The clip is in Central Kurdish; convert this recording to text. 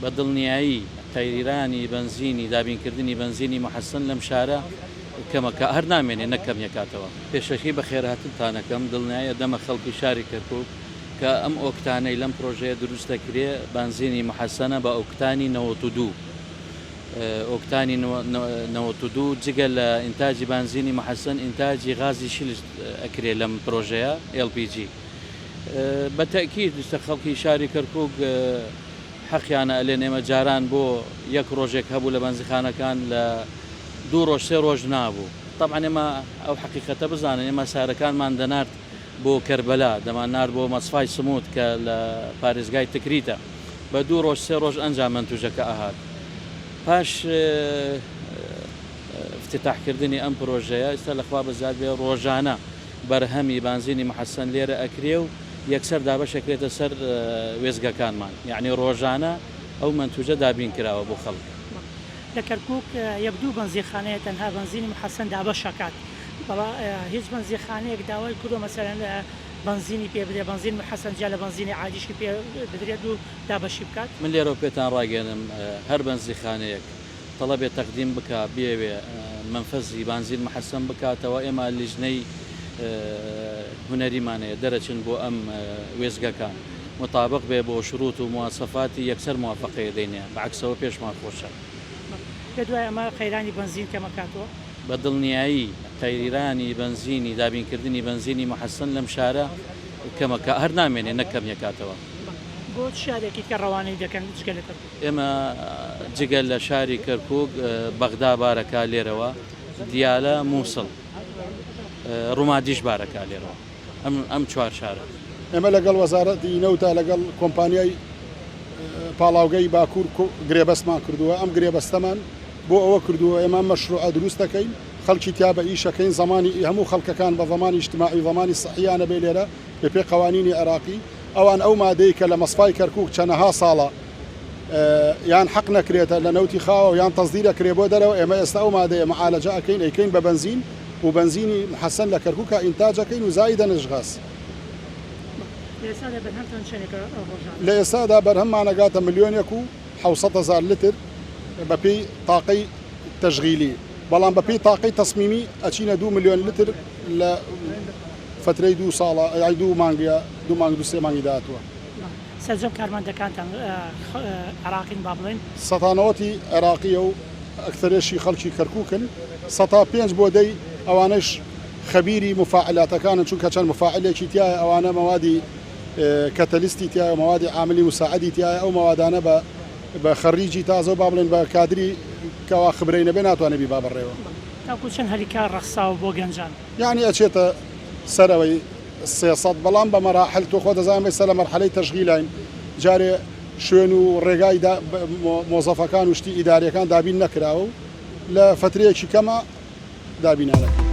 بە دڵنیایی قەیرانی بەنزینی دابینکردنی بەنزینی موحەسەن لەم شارە کەمەکە هەر نامێنێ نەک کەمیەکاتەوە. پێشەکی بەخێرهاتنتان ئەکەم، دڵنیایی ئەدەمە خەڵکی شاری کەرکوک کە ئەم ئۆکتانەی لەم پرۆژەیە دروست دەکرێ بەنزینی موحەسەنە بە ئۆکتانی 92 ئۆکتانی 92 جگە لە ئینتاجی بەنزینی موحەسەن ئینتاجی غازی شلش ئەکرێ لەم پرۆژەیە LPG. بە تەئکید ئیستا خەڵکی شاری کەرکوک حەقیانە ئەلێن ئێمە جاران بۆ یەک ڕۆژێک هەبوو لە بەنزیخانەکان لە دوو ڕۆژ سێ ڕۆژ نابوو تەبعەن ئێمە ئەو حەقیقەتە بزانن ئێمە سارەکانمان دەنارد بۆ کەربەلا دەمان نارد بۆ مەسفای سموت کە لە پارێزگای تکریتە بە دوو ڕۆژ سێ ڕۆژ ئەنجا مەنتوجەکە ئەهات پاش افتتاحکردنی ئەم پرۆژەیە ئێستا لەخوا بەزیاد بێ ڕۆژانە بەرهەمی بانزینی محەسەن لێرە ئەکرێ و یەکسەر دابەش ئەکرێتە سەر وێستگەکانمان یەعنی ڕۆژانە ئەو مەنتوجە دابین کراوە بۆ خەڵک. لە کەرکوک یەک دوو بەنزینخانەیە تەنها بەنزینی محەسەن دابەش ئەکات بەڵا هیچ بەنزینخانەیەک داوای کردوە مەسەلەن بەنزینی پێ بدرێت بەنزین محەسەن جیا لە بەنزینی عادیشی پێ بدرێت و دابەشی بکات؟ من لێرەوە پێتان ڕاگەیەنم هەر بەنزیخانەیەک تەڵەبێ تەقدیم بکا بیەوێ مەنفەزی بانزین محەسەن بکاتەوە ئێمە لیژنەی هونەریمان هەیە دەرەچن بۆ ئەم وێستگەکان متابق بێ بۆ شروط و مواسەفاتی یەکسەر موافەقەیە دەینێ بە عەکسەوە پێشمان خۆشە. لە دوای ئەمە قەیرانی بەنزین کەمەکاتەوە؟ بە دڵنیایی قەیرانی بەنزینی دابینکردنی بەنزینی محەسەن لەم شارە کەمەکا هەر نامێنێ نەک کەمیەکاتەوە. بۆ چ شارێکی تر ڕەوانەی دەکەن جگە لە کەرکوک؟ ئێمە جگە لە شاری کەرکوک، بەغدا بارەکا لێرەوە، دیالە، موسڵ، ڕومادیش بارەکا لێرەوە، ئەم چوار شارە. ئێمە لەگەڵ وەزارەتی نەوتا لەگەڵ کۆمپانیای پاڵاوگەی باکوور گرێبەستمان کردووە، ئەم گرێبەستەمان بۆ ئەوە کردووە ئێمە ئەم مەشروعە دروست دەکەین، خەڵکی تیا بە ئیش ئەکەین، زەمانی هەموو خەڵکەکان بە زەمانی ئیجتماعی و زەمانی سحییانە بێ لێرە بەپێی قەوانینی عێراقی، ئەوان ئەو مادەی کە لە مەسفای کەرکوک چەنەها ساڵە یان حەق نەکرێتە لە نەوتی خاوە یان تەسدیر ئەکرێ بۆ دەرەوە ئێمە ئێستا ئەو مادەیە معالەجە ئەکەین ئەیکەین بە بەنزین و بەنزینی محەسەن لە کەرکوکا ئینتاج ئەکەین و زائیدەن غاز. لە ئێستادا بەرهەمتان چەنێکە ڕۆژانە؟ لە ئێستادا بەرهەممان ئەگاتە ملیۆنێک و 700 هەزار لتر بە پێی تاقەی تەشغیلی بەڵام بە پێی تاقەی تەسمیمی ئەچینە دوو ملیۆن لتر لە فەترەی دوو ساڵە یانی دوو مانگ یا دوو مانگ دوو سێ مانگی داهاتووە. سەرجەم کارمەندەکانتان عێراقین با بڵێین؟ سەتا نەوەتی عێراقییە و ئەکتەرێشی خەڵکی کەرکووکن، سەتا پێنج بۆ دەی ئەوانەش خەبیری موفاعلاتەکانن چونکە چەند موفاعلێکی تیایە ئەوانە مەوادی کەتەلیستی تیایە و مەوادی عاملی موساعدی تیایە ئەو مەوادانە بە بە خەڕیجی تازە و با بڵێین بە کادری کەوا خبرەی نەبێ ناتوانێ بیبا بەڕێوە. تاکوو چەند هەلی کار ڕەخساوە بۆ گەنجان؟ یانی ئەچێتە سەرەوەی 300 بەڵام بە مەراحل تۆ خۆت دەزانی ئێستا لە مەرحەلەی تەشغیلاین جارێ شوێن و ڕێگای مۆزەفەکان و شتی ئیداریەکان دابین نەکراوە و لە فەترەیەکی کەما دابینانەکەین.